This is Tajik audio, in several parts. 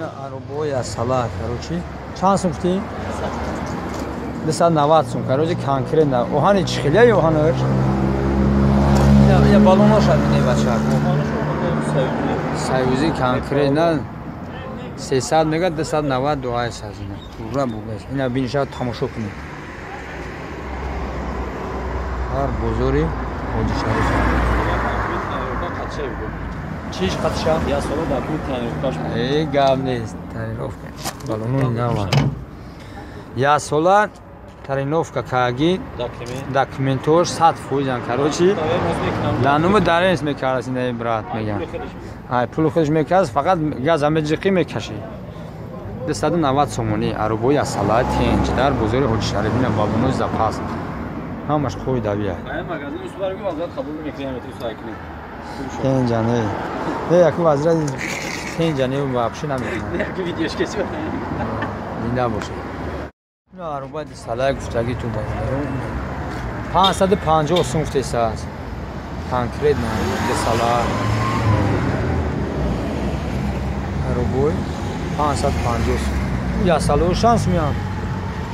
Ина арубои асала, короче. Чанд сум гуфтӣ? 290 сум, короче, конкретно. Оҳани чӣ хелия оҳанаш? Ина балоноша бинед, бача. Союзи конкретно 300 мега 290 дуай сазина. Ура бугас. Ина биниша тамошо кунед. Ҳар бозори Ҳоҷи Шариф. Чиш қатша? Я соло да пул тренировкаш. Э, гап нест, тренировка. Балонои нава. Я сола тренировка каги документош 100%, короче. Лануму даренс мекарас ина брат мегам. Ай пул худш мекарас, фақат газ амеҷиқи мекаши. 290 сомонӣ арубои асала тенҷ дар бозори Ҳоҷи Шариф. Ина балонои запас. Ҳамаш қӯй давия. Ай магазин усбарги вазрат қабул мекунем, метри сай кунем. Тенҷа не. Не, яку вазрат тенҷа не, вообще намекунам. Яку видеош кеси. Зинда бошед. Ина аруба дисалай гуфтаги ту бародарон. 550 сум гуфтесааст. Конкретно дисала. Арубой 550 сум. Я сало шанс миям.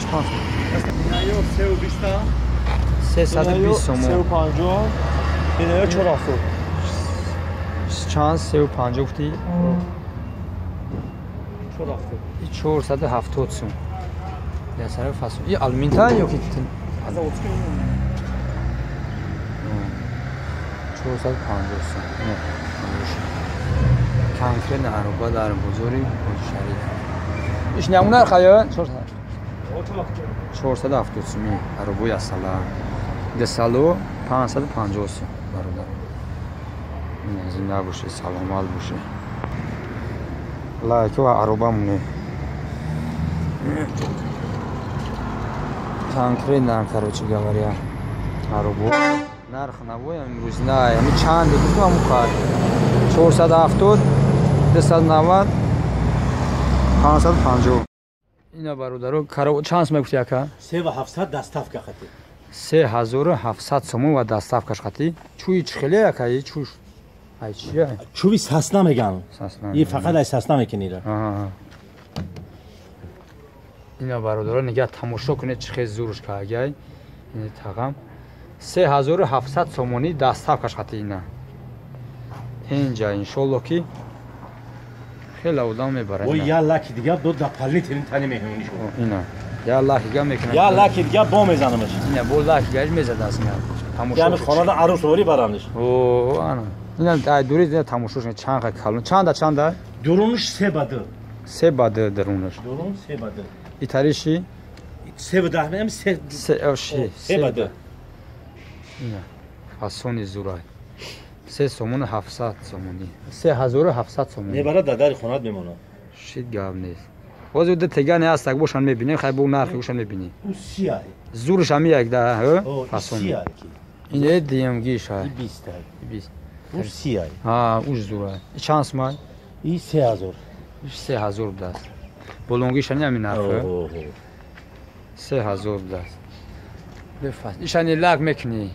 Чанд сум? Инаё 320. 320 сум. 350. Инаё 470. Чанд 350 гуфтӣ? 470. 470 сум. Я сара фасу. И алюминта ё ки 450 сум. Не. Конкретно аруба дар бозори Ҳоҷи Шариф. Иш намуна хая 470 суми арубои асала. Десало 550 сум бародар. Зинда бошед, саломат бошед. Лайк ва аруба муне. Конкретно, короче говоря, арубо. Нарх навоям имрӯз на, ами чанд гуфтам аму қад. 470, 290, 550. Ина бародаро, чанд сум гуфти ака? 3700 доставка хати. 3700 сомон ва доставкаш хати. Чӯи чӣ хеле ака, и чӯш? Ай чия? Чӯби сасна меган. Сасна. И фақат ай сасна мекунира. Ина бародаро нигаҳ тамошо кунед чӣ хел зурш каагай. Ин тағам 3700 сомонӣ доставкаш хати ина. Инҷа иншоллоҳ ки хеле одам мебарад. О я лаки дига до дополнительный тани меҳмонӣ шуд. Ина. Я лаки га мекунам. Я лаки дига бо мезанамаш. Ина бо лаки гаш мезадас ина. Тамошо. Яъне хонада арӯс ворӣ барамдиш. О, ана. Ина ай дури ина тамошо кунед чанд қа калон. Чанда чанда? Дурунш 3 ба 2. 3 ба 2 дурунш. Дурун 3 ба 2. Итариши? 3 ба 10 мегам 3 3 3 ба 2. Ина фасони зурай. 3 сомон 700 сомонӣ. 3700 сомонӣ. Мебарад дар дари хонат мемонад. Шит гап нест. Боз ду тега не ҳастак бошан мебинем, хай бо нархи ушан мебинем. У си ай. Зурш ами як да, ҳа? Фасон. Си ай ки. Ин е ДМГ шай. 20 ай. 20. У си ай. Ҳа, уш зурай. Чанд сумай? И 3000. 3000 будааст. Болонгишани ами нарх. 3000 будааст. Бефас. Ишани лак мекунӣ.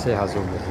3000 будааст.